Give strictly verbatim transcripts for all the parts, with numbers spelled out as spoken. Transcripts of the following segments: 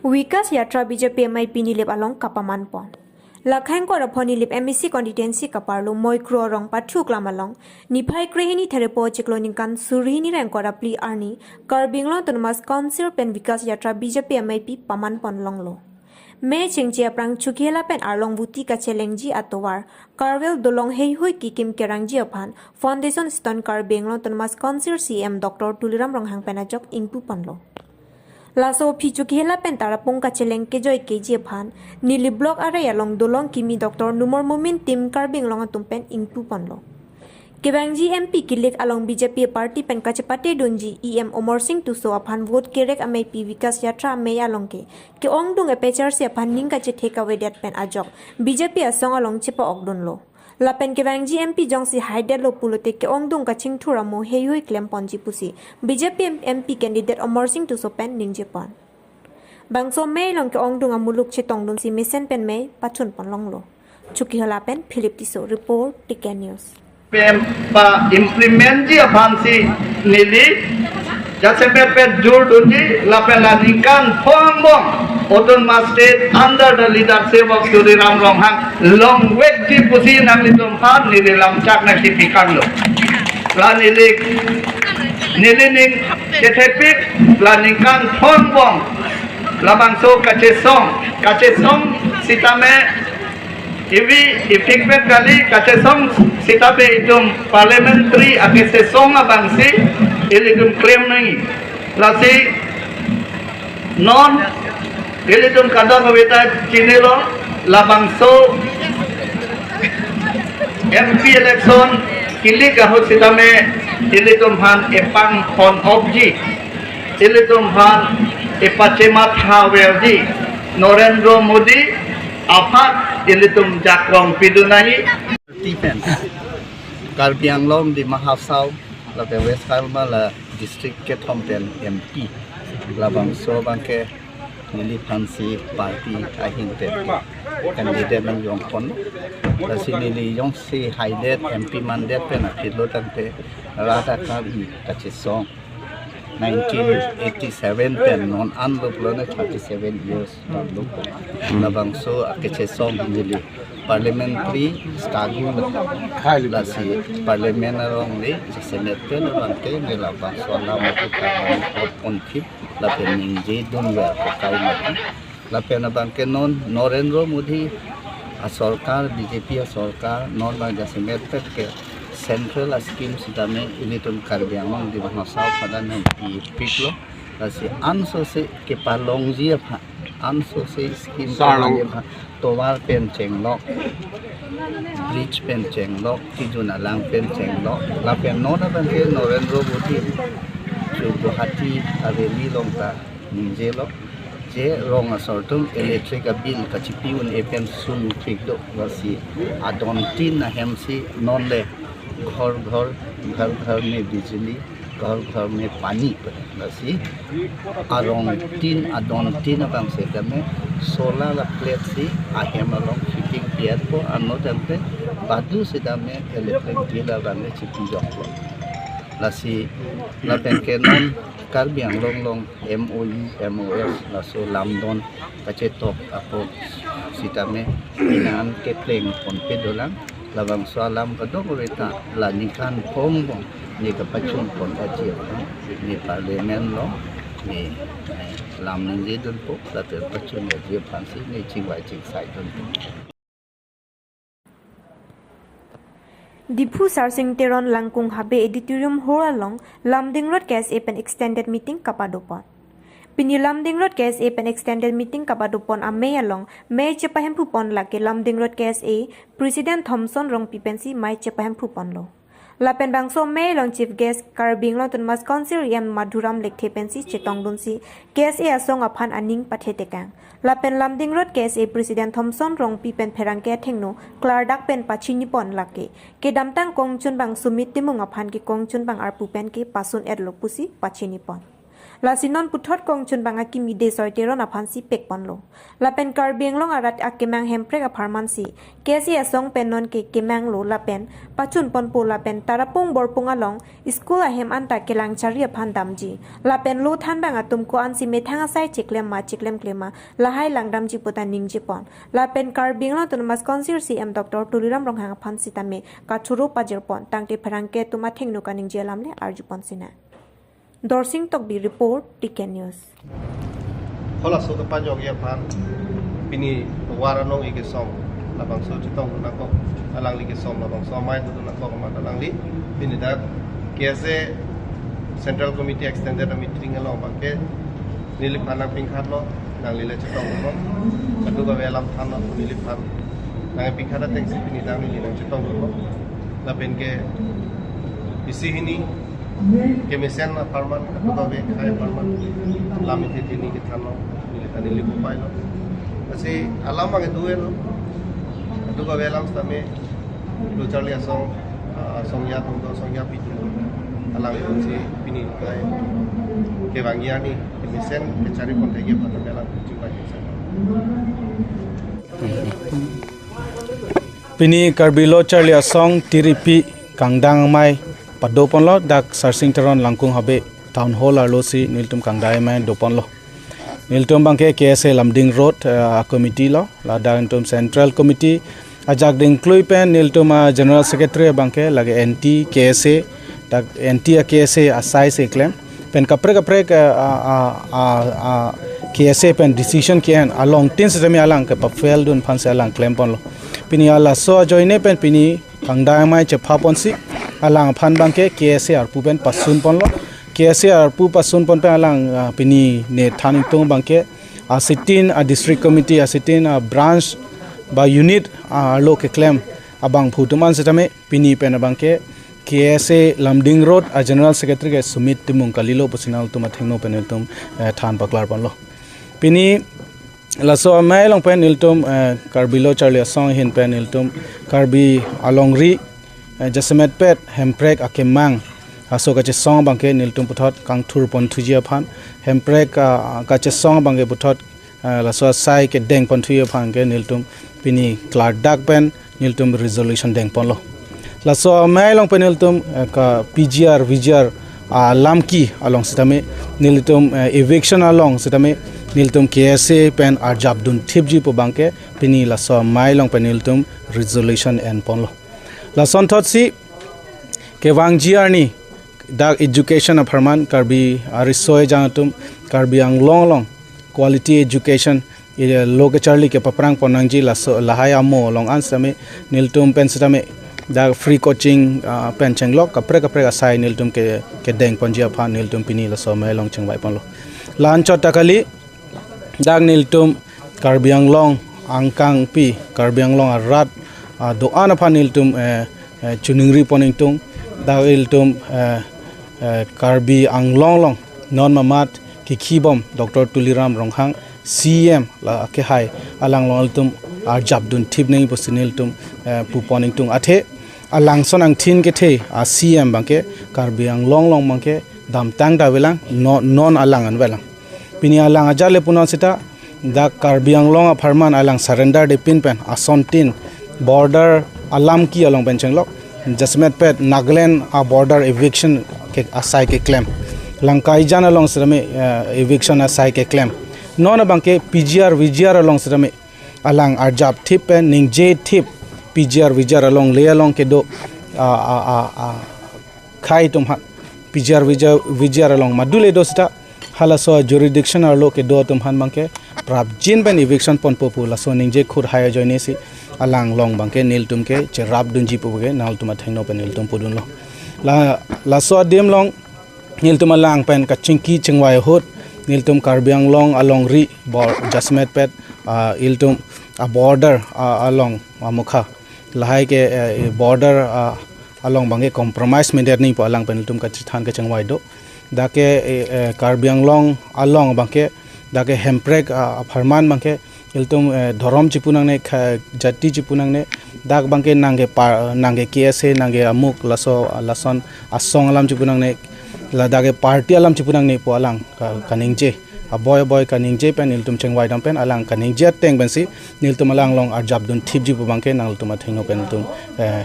Vikas Yatra B J P M I P Nilip along kapaman pon. Lakhang Koraphon Nilip M A C constituency kaparlo Moikro Rong Pathu Klam along, niphai krehini therepo chiklo ningkan surhini rengkora phli arni, Karbi Anglong Autonomous Council pen Vikas Yatra B J P M I P paman pon longlo. Mei chingchi aphrang Chokihola pen Arlong Voti kachelengji atovar, Karvel Dolong heihui kikim kerangji aphan, Foundation Stone Karbi Anglong Autonomous Council C E M Doctor Tuliram Ronghang pen ajok ingpu ponlo. Laso aphi Chokihola pen Tarapung kacheleng kejoi keji aphan, Nilip Block arai along dolong kimi Doctor Numol Momin team Karbi Anglong atum pen ingpu ponlo. Kevangji M P kilik along B J P party pen kachepate dunji E M Amarsing Tisso aphan vote kerek amei pi Vikas Yatra amei along ke, ke-ongdung apecharsi aphan ning kachethek avedet pen ajok, B J P asong along chepa-ok dunlo. Lapen kevangji M P jongsi haidetlo pulote ke-ongdung kachingthur amo heihui klem ponji pusi B J P M P candidate Amarsing Tisso pen ningje pon. Bangso mei along ke-ongdung amuluk chetong dunsi mesen pen mei pachun pon longlo. Chokihola pen Philip Tisso report, T K News. Pen pa-implement ji aphan si neli jasemet pen jur dunji lapen la ningkan phongbong Autonomous State under the leadership of Tuliram Ronghang longvekji pusi nanglitum aphan neli lamchak nangkipikanglo. La neli, neli ning kethepik la ningkan phongbong labangso kachesong, kachesong sitame ivi ipikpet kali, kachesong sitame itum parliamentary akesesong abangsi ilitum klem nangji. Lasi non ilitum kadokave ta chinilo, labangso M P election kilik ahut sitame ilitum aphan epang pon-okji, ilitum aphan epachematha verji Narendra Modi aphan ilitum jakong pidun nangji. Ti pen Karbi Anglong, Dima Hasao, lapen West Karbi Anglong district kethom pen M P, labangso abangke neliphansi party ahin pen candidate nangjong pon. Lasi neli jongsi haidet M P mandet pen aphi lo tangte rat akam i kachesong nineteen eighty-seven pen non an lo pulo ne thirty-seven years non lo. Labangso akechesong neli parliamentary struggle, lasi parliament along le jasemet pen abangke ne labangso alam kita pon thip lapen ningje dunver ko kai mati. Lapen abangke non Narendra Modi asorkar, B J P asorkar, non abang jasemet pen ke central scheme sitame ilitum Karbi Anglong Dima Hasao pada nangpipiklo. Lasi ansose kepalongji aphan, ansose scheme Sarlong. Kepalongji aphan, tovar pen chenglok, bridge pen chenglok, kijun alang pen chenglok. Lapen non abangke Narendra Modi chu Guwahati a-rally along ta ningjelo, je rong asor atum electric a-bill kachipi un-e pen sungpik do, lasi adon tin ahemsi non le ghor ghor, ghar ghar mein bijli, ghar ghar mein pani pu, lasi arong tin, adon tin abang sitame solar a-plate si ahem along fitting pi-etpo, anlo tangte badu sitame electric bill abang le chipi joklo. Lasi lapen ke non Karbi Anglong along M O U, M O S, laso lamdon kachetok apot sitame inan kepleng ponpe dolang, labangso alam kadokave ta la ningkan phongbong ne kapachun pon pachi aphan ne parliament along ne, eh, lam ningje dunpo, lapen pachun ya ji aphansi ne chingvai chingsai dunpo. Diphu Sarsing Teron Langkung Habe Auditorium Hall along Lumding Road K S A pen extended meeting kapado pon. Pini Lumding Road K S A pen extended meeting kapado pon amei along mei chepahemphu pon lake Lumding Road K S A President Thomson Rongpi pensi mei chepahemphu ponlo. Lapen bangso mei along Chief Guest Karbi Anglong Autonomous Council E M Madhuram Lekthe pensi chetong dunsi K S A asong aphan aning pathe tekang. Lapen Lumding Road K S A President Thomson Rongpi pen pherangke athengno klardak pen pachini pon lake kedamtang kongchunbang Sumit Timung aphan ke kongchunbang arpu pen ke pasun-etlo pusi pachini pon. Lasi non puthot kongchun bang akimi Desoi Teron aphansi pekponlo. Lapen Karbi Anglong arat akemang Hemprek apharmansi K S A asong pen nonke kemanglo lapen pachunponpo lapen Tarapung Borpung along school ahem anta kelang charli aphan damji. Lapen lo thanbang atum ko-ansi methang asai chiklem ma chiklemkle ma lahai langdamji puta ningjepon. Lapen Karbi Anglong Autonomous Council C E M Doctor Tuliram Ronghang aphan sitame kachoro pajirpon tangte pherangke atum athengno kaningje alam le arjupon sina. Dorsing Tokbi report, T K News. Halaso kepajokji aphan pini tovar anong-e kesong labangso chetong nangkok, alangli kesong labangso amei do nangkok amat alangli pini dak K S A Central Committee Extended Meeting along bangke neliphan nangpingkhatlo, nangli le chetong nangkok, kadokave alam thanlo neliphan nangpingkhat atengsi pini dak neli nangchetong nangkok. Lapen ke isi hini kemesen apharman, kadokave akhai apharman lam ithi thini kethanlo, neli ta neli pupailo. Lasi alam bang duelo, kadokave alam sitame lo charli asong, ah, asong ya tungto asong ya pitu alam iponsi pini kai kevangji arni kemesen kecharipon thekji aphan alam chipai kemesen. Pini Karbi Lo Charli Asong tiripi kangdang amei padoponlo, dak Sarsing Teron Langkung Habe Town Hall arlosi nelitum kangdang amei doponlo. Nelitum bangke K S A Lumding Road, eh, a committee lo, ladak nelitum Central Committee ajak dingklui pen nelitum a General Secretary bangke lake anti K S A, dak anti a K S A asai si klem. Pen kaprek kaprek, eh, a, a, a, a, K S A pen decision ke-en along tin sitame alang kepafel dun aphansi alang klemponlo. Pini halaso ajoine pen pini kangdang amei chephaponsi alang aphan bangke K S A arpu pen pasunponlo. K S A arpu pasunpon pen alang, ah, pini ne than ingtung bangke asitin a District Committee, asitin a branch ba unit, ah, arlo keklem abangphu atum an sitame pini pen abangke K S A Lumding Road a General Secretary ke Sumit Timung kalilo pusi nangtum athengno pen nelitum, eh, than paklarponlo. Pini laso amei along pen nelitum, eh, Karbi Lo Charli Asong ahin pen nelitum Karbi alongri, eh, jasemetpet Hemprek akemang aso kachesong bangke nelitum puthot kangthurpon thuji aphan, Hemprek, ah, kachesong bangke puthot, ah, laso asai kedengpon thuji aphan ke nelitum pini klardak pen nelitum resolution dengponlo. Laso amei along pen nelitum, eh, ka P G R, V G R, ah, alamki along sitame nelitum, eh, eviction along sitame nelitum K S A pen arjap dun thipji pu bangke pini laso amei along pen nelitum resolution enponlo. Lasonthotsi kevangji arni dak education apharman Karbi ariso-ejang atum Karbi Anglong along quality education, eh, lo kecharli kepaprangpon nangji laso lahai amo along an sitame nelitum pen sitame dak free coaching, ah, pen chenglok kaprek kaprek asai nelitum ke kedengponji aphan nelitum pini laso amei along chingvaiponlo. La-anchot ta kali, dak nelitum Karbi Anglong angkangpi, Karbi Anglong arat, ah, do-an aphan nelitum, eh, eh, chiningripon ingtung, dak ilitum, eh, eh, Karbi Anglong along non mamat kikhibom Doctor Tuliram Ronghang C E M la kehai alang along ilitum arjap dun thip nangji pusi nelitum, eh, pupon ingtung, athe alangson angthin kethe a C E M bangke Karbi Anglong along bangke damtang ta avelang, no-, non alang an avelang. Pini alang ajat le punon sita dak Karbi Anglong apharman alang surrender depin pen asontin border alamki along pen chenglok, jasemetpet Nagaland a border eviction ke asai keklem, Langkaijan along sitame, eh, eviction asai keklem. Non abangke P G R V G R along sitame alang arjap thip pen ningje thip, P G R V G R along le along kedo, ah, ah, ah, ah, akhai atum aphan, P G R V G R, V G R along madule do sita halaso jurisdiction arlo kedo atum aphan bangke prapjin pen eviction ponpo pu laso ningje khut hai ajoine si alang along bangke nelitum ke cherap dunji pu ke nangtum athengno pen nelitum pudunlo. La, laso adim along nelitum alang pen kachingki chingvai ahut nelitum Karbi Anglong alongri bor-, jasemetpet, ah, ilitum a border, ah, along amukha lahai ke, eh, border, ah, along bangke compromise medet nangji pu alang pen ilitum kachethan kachingvai do. Dak ke, eh, eh, Karbi Anglong along bangke dak ke Hemprek, ah, apharman bangke ilitum, eh, dhorom chipu nangne, kha-, jati chipu nangne, dak bangke nangke pa-, nangke K S A, nangke amuk laso, lason asong alam chipu nangne, Ladak ke party alam chipu nangne pu alang ka-, kaningje. Aboi aboi kaningje pen ilitum chengvai dam pen alang kaningje ateng pensi nelitum alang along arjap dun thipji pu abangke nanglitum athengno pen ilitum, eh,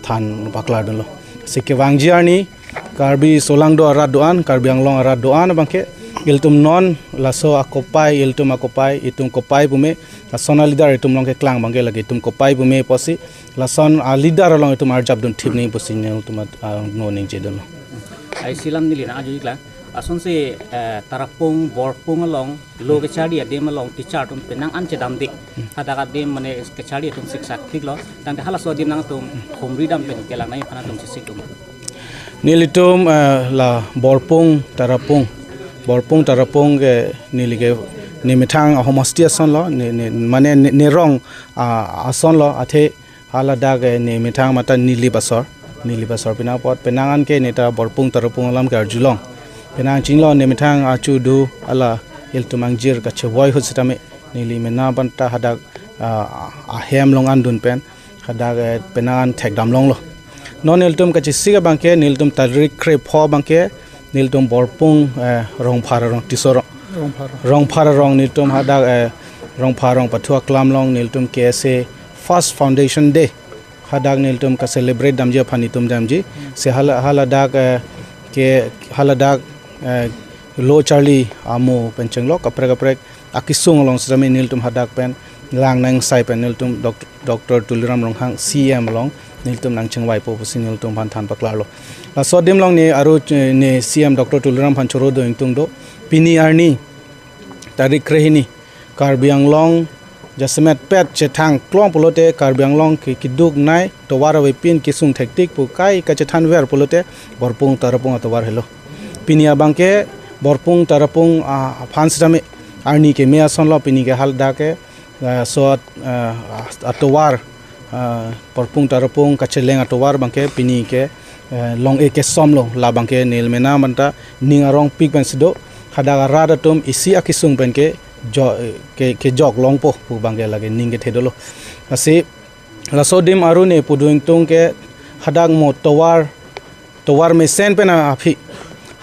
than paklar dunlo. Si kevangji arni Karbi solangdo arat do-an, Karbi Anglong arat do-an abangke ilitum non laso akopai, ilitum akopai, itum kopai pume, lason aleader itum along keklang abangke lake itum kopai pume pusi, lason aleader along itum arjap dun thip nangji pusi nelitum at-, ah, no ningje dunlo. Ai silam neli nang-arju iklang. Asonsi, eh, Tarapung, Borpung along, lo kacharli adim along, teacher atum penang an chedamdik. Hadak adim mane kacharli atum siksak thiklo. Tangte halaso adim nangtum humri dam pen kelang nangji aphan atum chesik dun. Nelitum, eh, la Borpung, Tarapung. Borpung, Tarapung ke neli ke nemethang ahomosti asonlo, ne, ne, mane ne, nerong, ah, asonlo, athe haladak, eh, nemethang mata Nilip asor. Nilip asor pinapot penang an ke neta Borpung Tarapung alam ke arjulong. Penang chinilo nemethang achu do hala ilitum angjir kachevoi ahut sitame neli mena banta hadak, ah, ahem along an dun pen hadak, eh, penang an thekdam longlo. Non nelitum kachesik abangke nelitum tarik krepho abangke nelitum Borpung, eh, Rongphar arong Tisorong. Rongphar. Rongphar arong nelitum hadak, eh, Rongphar arong pathu aklam along nelitum K S A first foundation day hadak nelitum ka-celebrate damji aphan itum damji. Si hala-, haladak, eh, ke haladak, eh, lo charli amo pen chenglok kaprek kaprek akesung along sitame nelitum hadak pen lang nangsai pen nelitum Dok-, Doctor Tuliram Ronghang C M along nelitum nangchengvaipo pusi nelitum aphan than paklarlo. Laso adim along ne aru ch-, ne C M Doctor Tuliram aphan choro do ingtung do. Pini arni tarik krehini Karbi Anglong jasemet pet chethang klong pulote Karbi Anglong ke kiduk nai tovar avepin kesung thektik pu kai kachethanver pulote Borpung Tarapung atovar helo. Pini abangke Borpung Tarapung, ah, aphan sitame arni keme asonlo pini ke haladak ke, ah, so, ah, atovar, ah, Borpung Tarapung kacheleng atovar abangke pini ke, eh, long-e kesomlo, la abangke neli mena banta ning arongpik pensi do, hadak arat atum isi akesung pen ke jo-, ke, kejok longpo pu abangke lake ning kethe dolo. Lasi laso adim aru ne pudu ingtung ke hadak mo tovar, tovar mesen pen aphi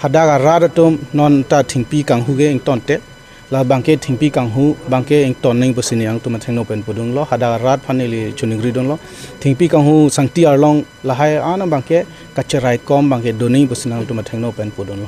hadak arat atum non ta thengpi kanghu ke ingtonte. La abangke thengpi kanghu abangke ington nangji pusi ne nangtum athengno pen pudunlo, hadak arat aphan neli choningri dunlo. Thengpi kanghu sangti arlong lahai an abangke kacheraikom abangke do nangji pusi nangtum athengno pen pudunlo.